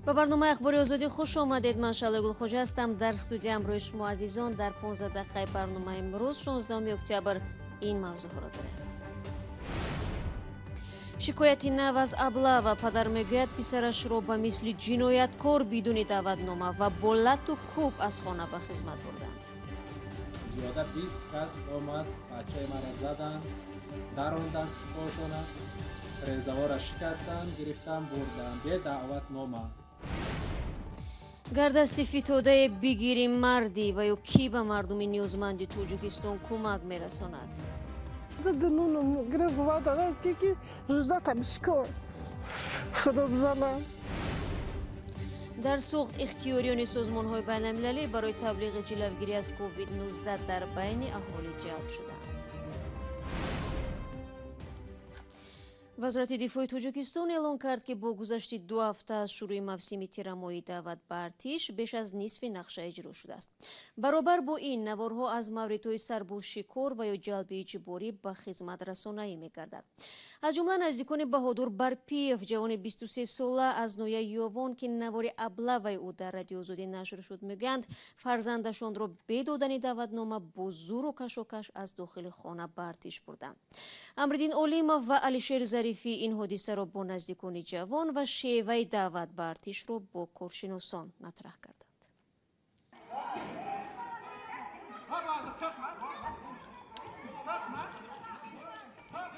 Ба барномаи Ахбори Озодӣ хуш омадед. Ман Шаҳло Гулхоҷа ҳастам. Дар студия ҳамроҳи шумо азизон дар 15 дақиқаи барномаи имрӯз 16 октябр ин мавзӯъҳоро дорем. Шикояти нав аз Аблава. Падар мегӯяд писарашро ба мисли ҷинояткор бидуни даъватнома ва бо лату кӯб аз хона ба хизмат бурданд. Зиёда 20 кас омад, бачаи маро заданд, даронданд китфошона, резавора шикастанд, гирифтан бурданд бе даъватнома. Гардасти фитодае бигири марди ва ё кӣ ба мардуми ниёзманди Тоҷикистон кӯмак мерасонад? Дар Суғд ихтиёриёни созмонҳои байналмилалӣ барои таблиғи ҷилавгирӣ аз COVID-19 дар байни аҳолӣ ҷалб шуданд. Вазорати дифои Тоҷикистон эълон кард, ки бо гузашти 2 ҳафта аз шурӯи мавсими тирамоҳии даъват ба артиш беш аз нисфи нақша иҷро шудааст. Баробар бо ин, наворҳо аз мавридҳои сарбозшикор ва ё ҷалби иҷборӣ ба хизмат расонаӣ мегардад. Аз ҷумла наздикони Баҳодур Барпиев, ҷавони 23 сола аз ноҳияи Ёвон, ки навори аблаваи ӯ дар Радиои Озодӣ нашр шуд, мегӯянд фарзандашонро бе додани даъватнома бо зӯру кашокаш аз дохили хона ба артиш бурданд. Амриддин Олимов ва Алишер Зарифӣ ин ҳодисаро бо наздикони ҷавон ва шеваи даъват ба артишро бо коршиносон матраҳ карданд.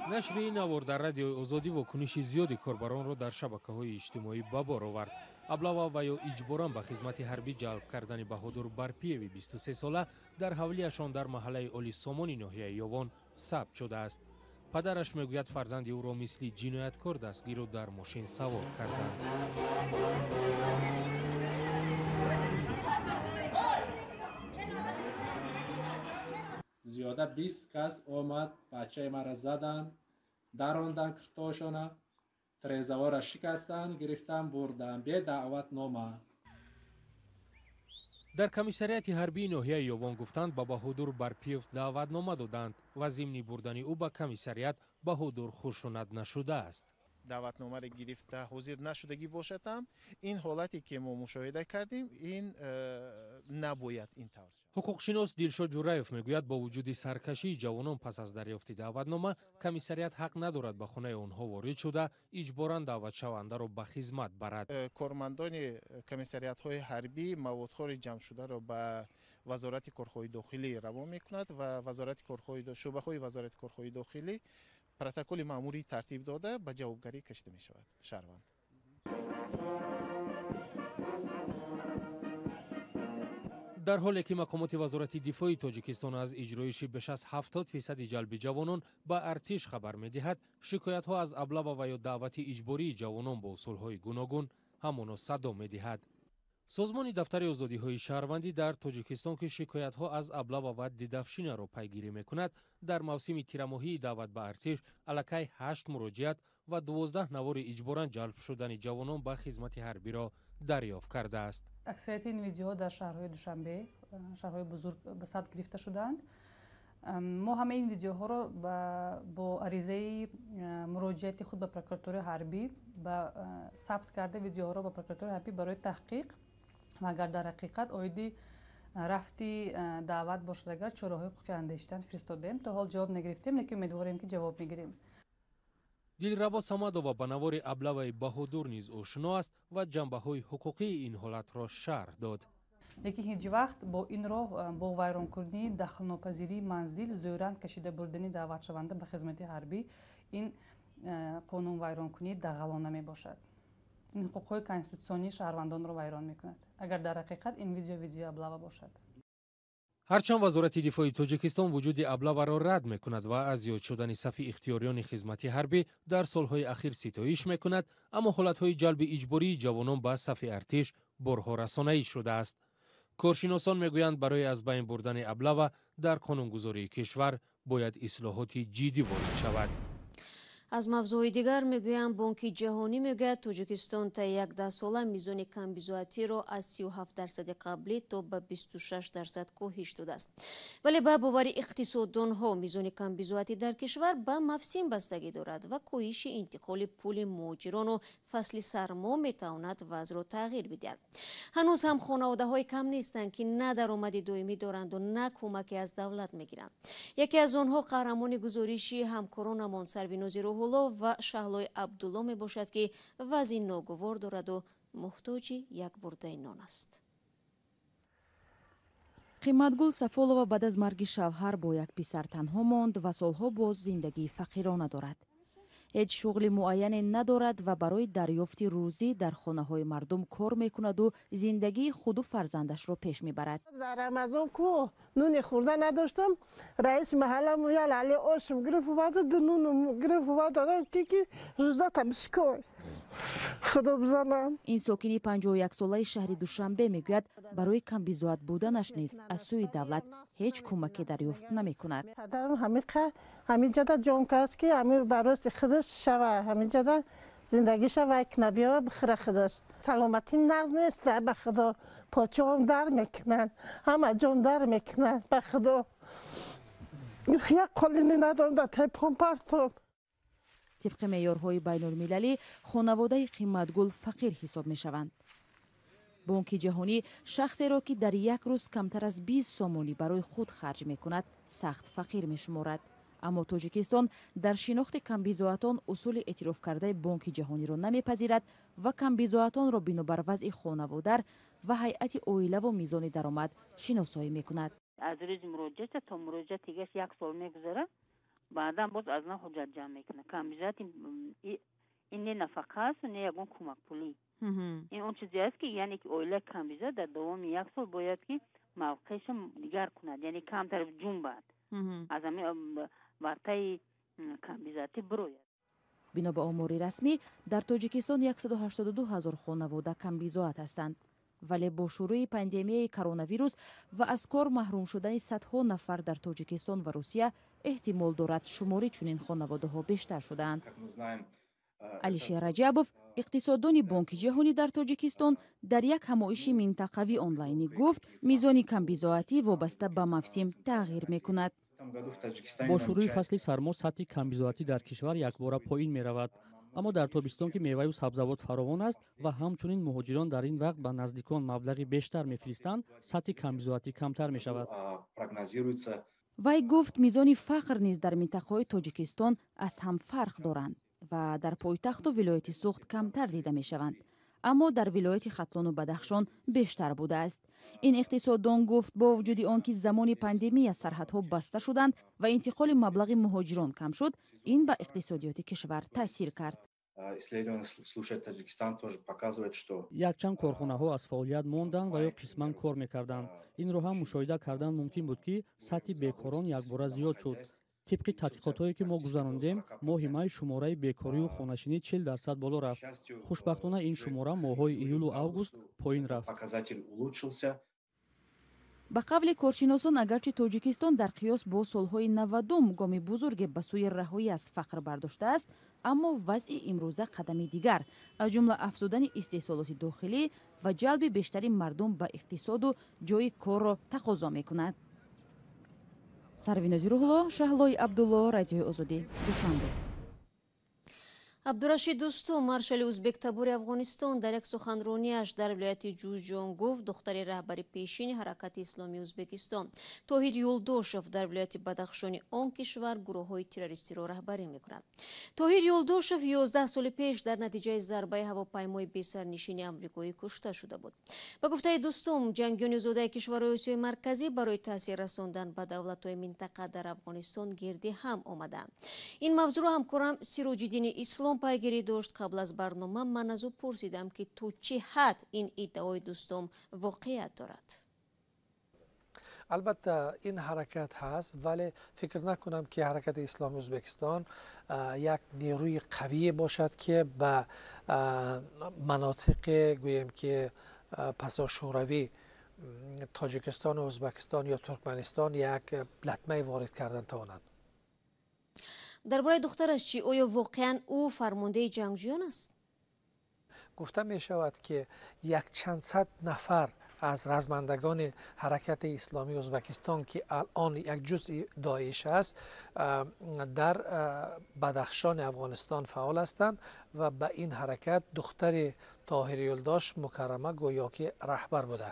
Нашри ин навор дар Радиои Озодӣ вокуниши зиёди корбаронро дар шабакаҳои иҷтимоӣ ба бор овард. Аблава ва ё иҷборан ба хизмати ҳарбӣ ҷалб кардани Баҳодур Барпиеви 23 сола дар ҳавлиашон дар маҳаллаи Олисомони ноҳияи Ёвон сабт шудааст. Падараш мегӯяд фарзанди ӯро мисли ҷинояткор дастгиру дар мошин савор карданд. Зиёда 20 кас омад, бачаи маро заданд, даронданд киртошона, трезавора шикастанд, гирифтан бурданд бе даъватнома. Дар комиссариати ҳарбии ноҳияи Ёвон гуфтанд, ба Баҳодур Барпиев даъватнома доданд ва зимни бурдани ӯ ба комиссариат Баҳодур хушунат нашудааст. Даъватномаро гирифта ҳозир нашудагӣ бошад ҳам, ин ҳолате ки мо мушоҳида кардем, ин набояд ин тавр шавад. Ҳуқуқшинос Дилшод Ҷураев мегӯяд, бо вуҷуди саркашии ҷавонон пас аз дарёфти даъватнома, комиссариат ҳақ надорад ба хонаи онҳо ворид шуда иҷборан даъватшавандаро ба хизмат барад. Кормандони комиссариатҳои ҳарбӣ маводҳои ҷамъшударо ба Вазорати корҳои дохилӣ равон мекунад ва шӯъбаҳои Вазорати корҳои дохилӣ протоколи маъмурӣ тартиб дода ба ҷавобгарӣ кашида мешавад шаҳрванд. Дар ҳоле ки мақомоти Вазорати дифои Тоҷикистон аз иҷроиши беш аз 70% ҷалби ҷавонон ба артиш хабар медиҳад, шикоятҳо аз аблава ва ё даъвати иҷбории ҷавонон бо усулҳои гуногун ҳамоно садо медиҳад. Созмони Дафтари озодиҳои шаҳрвандӣ дар Тоҷикистон, ки шикоятҳо аз аблава ва дедовщинаро пайгирӣ мекунад, дар мавсими тирамоҳии даъват ба артиш аллакай 8 муроҷиат ва 12 навори иҷборан ҷалб шудани ҷавонон ба хизмати ҳарбиро дарёфт кардааст. Аксарияти ин видеоҳо дар шаҳрҳои Душанбе, шаҳрҳои бузург ба сабт гирифта шудаанд. Мо ҳамаи ин видеоҳоро бо аризаи муроҷиати худ ба прокуратураи ҳарбӣ ба сабт карда, видеоҳоро ба прокуратураи ҳарбӣ барои таҳқиқ ва агар дар ҳақиқат оиди рафти даъват бошад, агар чораҳои ҳуқуқӣ андешидан фиристодем. То ҳол ҷавоб нагирифтем, лекин умедворем, ки ҷавоб мегирем. Дилрабо Самадова ба навори аблаваи Баҳодур низ ошно аст ва ҷанбаҳои ҳуқуқии ин ҳолатро шарҳ дод. Лекин ҳеҷ вақт бо ин роҳ, бо вайронкунии дахлнопазирии манзил зӯран кашида бурдани даъватшаванда ба хизмати ҳарбӣ, ин қонунвайронкунии дағалона мебошад. Ин ҳуқуқҳои конститутсионии шаҳрвандонро вайрон мекунад, агар дар ҳақиқат ин видео видеои аблава бошад. Ҳарчанд Вазорати дифои Тоҷикистон вуҷуди аблаваро рад мекунад ва аз зиёд шудани сафи ихтиёриёни хизмати ҳарбӣ дар солҳои ахир ситоиш мекунад, аммо ҳолатҳои ҷалби иҷбории ҷавонон ба сафи артиш борҳо расонаӣ шудааст. Коршиносон мегӯянд, барои аз байн бурдани аблава дар қонунгузории кишвар бояд ислоҳоти ҷиддӣ ворид шавад. Аз мавзӯи дигар мегӯям, Бонки Ҷаҳонӣ мегӯяд, Тоҷикистон та як даҳсола мизони камбизоатиро аз 37% қаблӣ то ба 26% коҳиш додааст. Вале ба бовари иқтисоддонҳо, мизони камбизоатӣ дар кишвар ба мавсим бастагӣ дорад ва коҳиши интиқоли пули муҳоҷирону фасли сармо метавонад вазъро тағйир бидиҳад. Ҳанӯз ҳам хонаводаҳое кам нестанд, ки на даромади доимӣ доранду на кӯмаке аз давлат мегиранд. Яке аз онҳо қаҳрамони гузориши ҳамкоронамон Сарвинози Рӯҳулло ва Шаҳлои Абдулло мебошад, ки вазъи ногувор дораду муҳтоҷи як бурдаи нон аст. Қиматгул Сафолова баъд аз марги шавҳар бо як писар танҳо монд ва солҳо боз зиндагии фақирона дорад. Ҳеҷ шуғли муайяне надорад ва барои дарёфти рӯзӣ дар хонаҳои мардум кор мекунаду зиндагии худу фарзандашро пеш мебарад. Дар Рамазон ку нуни хӯрда надоштам, раиси маҳалламу як лали ошум гирифт овард, ду нунум гирифт овард, додам, ки рӯзата бишкой, худо бизанам. Ин сокини 51-солаи шаҳри Душанбе мегӯяд, барои камбизоат буданаш низ аз сӯи давлат ҳеҷ кӯмаке дарёфт намекунад. Падарам ҳамиқа ҳамиҷода ҷон кард, ки ҳами барости худаш шава, ҳамиҷода зиндагиша вай кна, биёва бихӯра худаш. Саломатим нағз нест, ба худо, почаом дар мекунанд, ҳама ҷон дар мекунанд, ба худо, як қолини надорам, дар тайпон партом. Тибқи меъёрҳои байнулмилалӣ, хонаводаи Қиматгул фақир ҳисоб мешаванд. Бонки Ҷаҳонӣ шахсеро, ки дар як рӯз камтар аз 20 сомонӣ барои худ харҷ мекунад, сахт фақир мешуморад. Аммо Тоҷикистон дар шинохти камбизоатон усули эътирофкардаи Бонки Ҷаҳониро намепазирад ва камбизоатонро бинобар вазъи хонаводар ва ҳайати оилаву мизони даромад шиносоӣ мекунад. Аз рӯзи муроҷиата то муроҷиати дигаш як сол мегузарад, баъдан боз аз нав ҳуҷҷат ҷамъ мекунад. Камбизоати ин не нафақа аст, не ягон кӯмакпулӣ. Ин он чизе аст, ки яъне ки оилаи камбизоат дар давоми як сол бояд ки мавқеашо дигар кунад, яъне камтар ҷунбад, аз ҳамин вартаи камбизоатӣ бирояд. Бино ба омори расмӣ, дар Тоҷикистон 182 ҳазор хонавода камбизоат ҳастанд. Вале бо шурӯи пандемияи коронавирус ва аз кор маҳрум шудани садҳо нафар дар Тоҷикистон ва Русия, эҳтимол дорад шумори чунин хонаводаҳо бештар шудаанд. Алишер Раҷабов, иқтисоддони Бонки Ҷаҳонӣ дар Тоҷикистон, дар як ҳамоиши минтақавӣ онлайнӣ гуфт, мизони камбизоатӣ вобаста ба мавсим тағйир мекунад. Бо шурӯи фасли сармо сатҳи камбизоатӣ дар кишвар якбора поин меравад. Аммо дар тобистон, ки меваю сабзавот фаровон аст ва ҳамчунин муҳоҷирон дар ин вақт ба наздикон маблағи бештар мефиристанд, сатҳи камбизоатӣ камтар мешавад. Вай гуфт, мизони фақр низ дар минтақаҳои Тоҷикистон аз ҳам фарқ доранд ва дар пойтахту вилояти Суғд камтар дида мешаванд, аммо дар вилояти Хатлону Бадахшон бештар будааст. Ин иқтисоддон гуфт, бо вуҷуди он ки замони пандемия сарҳадҳо баста шуданд ва интиқоли маблағи муҳоҷирон кам шуд, ин ба иқтисодиёти кишвар таъсир кард. Якчанд корхонаҳо аз фаъолият монданд ва ё қисман кор мекарданд. Инро ҳам мушоҳида кардан мумкин буд, ки сатҳи бекорон якбора зиёд шуд. Тибқи тадқиқотҳое, ки мо гузарондем, моҳи май шумораи бекорию хонашинӣ 40% боло рафт. Хушбахтона, ин шумора моҳҳои июлу август поин рафт. Ба қавли коршиносон, агарчи Тоҷикистон дар қиёс бо солҳои 90-ум гоми бузурге ба сӯи раҳоӣ аз фақр бардоштааст, аммо вазъи имрӯза қадами дигар, аз ҷумла афзудани истеҳсолоти дохилӣ ва ҷалби бештари мардум ба иқтисоду ҷойи корро тақозо мекунад. Сарвинози Рӯҳулло, Шаҳлои Абдулло, Радиои Озодӣ, Душанбе. Абдурашид Дустум, маршали узбектабори Афғонистон, дар як суханронияш дар вилояти Ҷӯзҷон гуфт, духтари раҳбари пешини Ҳаракати Исломии Ӯзбекистон Тоҳир Юлдошев дар вилояти Бадахшони он кишвар гурӯҳҳои террористиро раҳбарӣ мекунад. Тоҳир Юлдошев 11 соли пеш дар натиҷаи зарбаи ҳавопаймои бесарнишини амрикоӣ кушта шуда буд. Ба гуфтаи Дустум, ҷангиёни зодаи кишварҳои Осиёи Марказӣ барои таъсир расондан ба давлатҳои минтақа дар Афғонистон гирди ҳам омаданд. Ин мавзӯъро ҳамкорам Сироҷиддини Ислом пайгирӣ дошт. Қабл аз барнома ман аз ӯ пурсидам, ки то чӣ ҳад ин иддаои Дустум воқеият дорад. Албатта, ин ҳаракат ҳаст, вале фикр накунам, ки Ҳаракати Исломии Ӯзбекистон як нерӯи қавие бошад, ки ба манотиқе, гӯем, ки пасошӯравӣ, Тоҷикистону Ӯзбекистон ё Туркманистон, як латмае ворид кардан тавонанд. Дар бораи духтараш чӣ? Оё воқеан ӯ фармондеҳи ҷангҷӯён аст? Гуфта мешавад, ки якчанд сад нафар аз размандагони ҳаракати исломии Ӯзбекистон, ки алон як ҷузъи Доиш аст, дар Бадахшони Афғонистон фаъол ҳастанд ва ба ин ҳаракат духтари Тоҳир Юлдош Мукаррама гӯё ки раҳбар буда.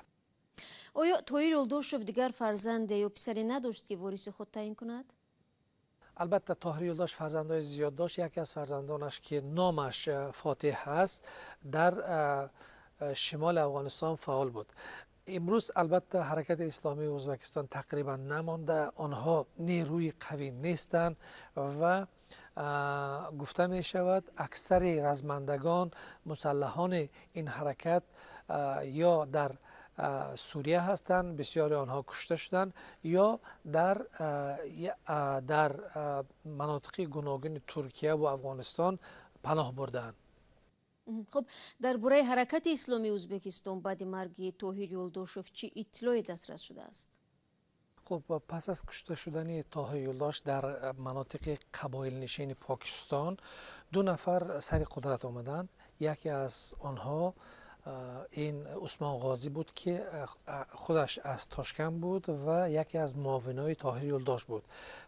Оё Тоҳир Юлдошев дигар фарзанде ё писаре надошт, ки вориси худ таъин кунад? Албатта, Тоҳир Юлдош фарзандҳои зиёд дошт. Яке аз фарзандонаш, ки номаш Фотиҳ аст, дар шимоли Афғонистон фаъол буд. Имрӯз албатта ҳаракати исломии Ӯзбекистон тақрибан намонда, онҳо нерӯи қавӣ нестанд ва гуфта мешавад, аксари размандагон, мусаллаҳони ин ҳаракат ё дар Сурия ҳастанд, бисёри онҳо кушта шуданд, ё дар манотиқи гуногуни Туркия ва Афғонистон паноҳ бурдаанд. Хуб, дар бораи ҳаракати исломии Ӯзбекистон баъди марги Тоҳир Юлдошев чӣ иттилоe дастрас шудааст? Хуб, пас аз кушта шудани Тоҳир Юлдош дар манотиқи қабоилнишини Покистон ду нафар сари қудрат омаданд. Яке аз онҳо ин Усмон Ғозӣ буд, ки худаш аз Тошканд буд ва яке аз муовинои Тоҳир Юлдош буд.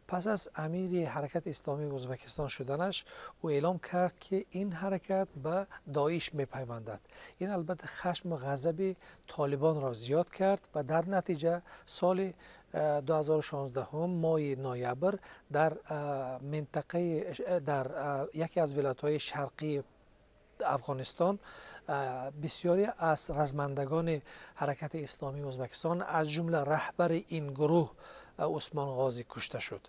Пас аз амири ҳаракати исломии Ӯзбекистон шуданаш, ӯ эълом кард, ки ин ҳаракат ба Доиш мепайвандад. Ин албатта хашму ғазаби толибонро зиёд кард ва дар натиҷа соли 2016 моҳи ноябр дар минтақаи дар яке аз вилоятҳои шарқии Афғонистон бисёре аз размандагони ҳаракати исломии Ӯзбекистон, аз ҷумла раҳбари ин гурӯҳ Усмон Ғозӣ, кушта шуд.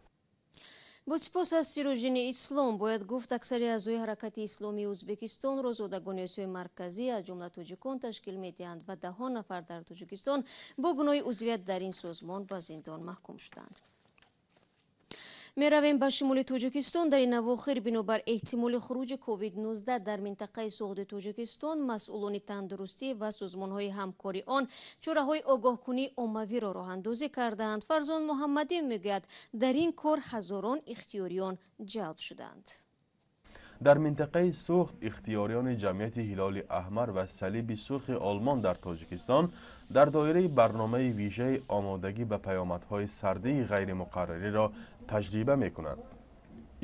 Бо сипос аз Сироҷини Ислом. Бояд гуфт, аксари аъзои ҳаракати исломии Ӯзбекистонро зодагони Осиёи Марказӣ, аз ҷумла тоҷикон, ташкил медиҳанд ва даҳҳо нафар дар Тоҷикистон бо гуноҳи узвият дар ин созмон ба зиндон маҳкум шуданд. Меравем ба шимоли Тоҷикистон. Дар ин авохир бинобар эҳтимоли хуруҷи ковид-19 дар минтақаи Суғди Тоҷикистон, масъулони тандурустӣ ва созмонҳои ҳамкори он чораҳои огоҳкунии оммавиро роҳандозӣ кардаанд. Фарзон Муҳаммадӣ мегӯяд, дар ин кор ҳазорон ихтиёриён ҷалб шуданд. Дар минтақаи Суғд ихтиёриёни ҷамъияти Ҳилоли Аҳмар ва Салиби Сурхи Олмон дар Тоҷикистон дар доираи барномаи вижаи омодагӣ ба паёмадҳои сардии ғайримуқаррариро таҷриба мекунанд.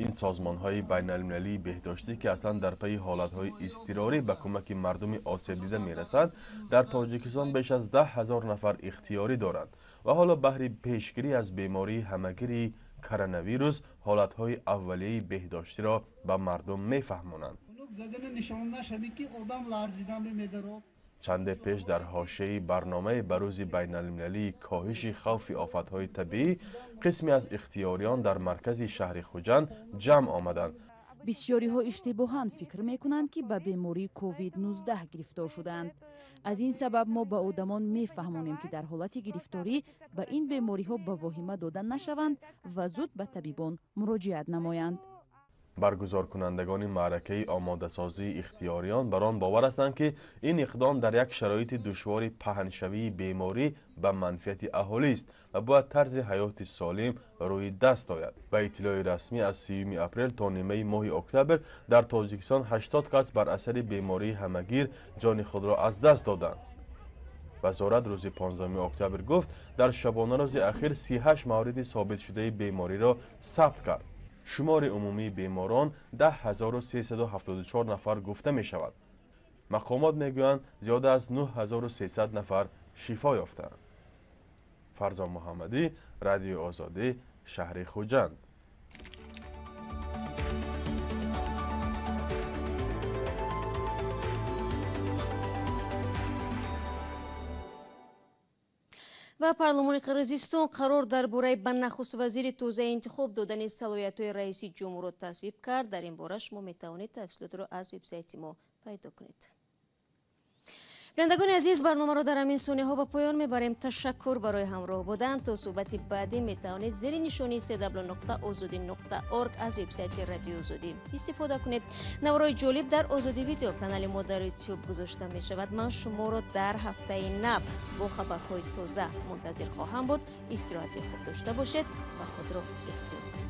Ин созмонҳои байналмилалии беҳдоштӣ, ки аслан дар пайи ҳолатҳои изтирорӣ ба кӯмаки мардуми осебдида мерасад, дар Тоҷикистон беш аз 10 000 нафар ихтиёрӣ доранд ва ҳоло баҳри пешгирӣ аз бемории ҳамагири коронавирус ҳолатҳои аввалияи беҳдоштиро ба мардум мефаҳмонанд. Чанде пеш дар ҳошияи барномаи ба рӯзи байналмилалии коҳиши хавфи офатҳои табиӣ қисме аз ихтиёриён дар маркази шаҳри Хуҷанд ҷамъ омаданд. Бисёриҳо иштибоҳан фикр мекунанд, ки ба бемории ковид-19 гирифтор шудаанд. Аз ин сабаб мо ба одамон мефаҳмонем, ки дар ҳолати гирифторӣ ба ин бемориҳо ба воҳима дода нашаванд ва зуд ба табибон муроҷиат намоянд. Баргузоркунандагони маъракаи омодасозии ихтиёриён бар он бовар ҳастанд, ки ин иқдом дар як шароити душвори паҳншавии беморӣ ба манфиати аҳолист ва бояд тарзи ҳаёти солим рӯи даст ояд. Ба иттилои расмӣ, аз 30 апрел то нимаи моҳи октябр дар Тоҷикистон 80 кас бар асари бемории ҳамагир ҷони худро аз даст доданд. Вазорат рӯзи 15 октябр гуфт, дар шабонарӯзи ахир 38 мавриди собитшудаи бемориро сабт кард. Шумори умумии беморон 10 374 нафар гуфта мешавад. Мақомот мегӯянд, зиёда аз 9300 нафар шифо ёфтаанд. Фарзон Муҳаммадӣ, Радиои Озодӣ, шаҳри Хуҷанд. Ва парлумони Қирғизистон қарор дар бораи ба нахуствазири тозаи интихоб додани салоҳиятҳои раиси ҷумҳурро тасвиб кард. Дар ин бора шумо метавонед тафсилотро аз вебсайти мо пайдо кунед. Бинандагони азиз, барномаро дар ҳамин сониҳо ба поён мебарем. Ташаккур барои ҳамроҳ будан. То суҳбати баъдӣ метавонед зери нишонии cw.ozodi.org аз вебсайти Радиои Озодӣ истифода кунед. Наврои ҷолиб дар Озодӣ Видео, канали мо дар Ютюб, гузошта мешавад. Ман шуморо дар ҳафтаи нав бо хабарҳои тоза мунтазир хоҳам буд. Истироҳати хуб дошта бошед ва худро эҳтиёт кунед.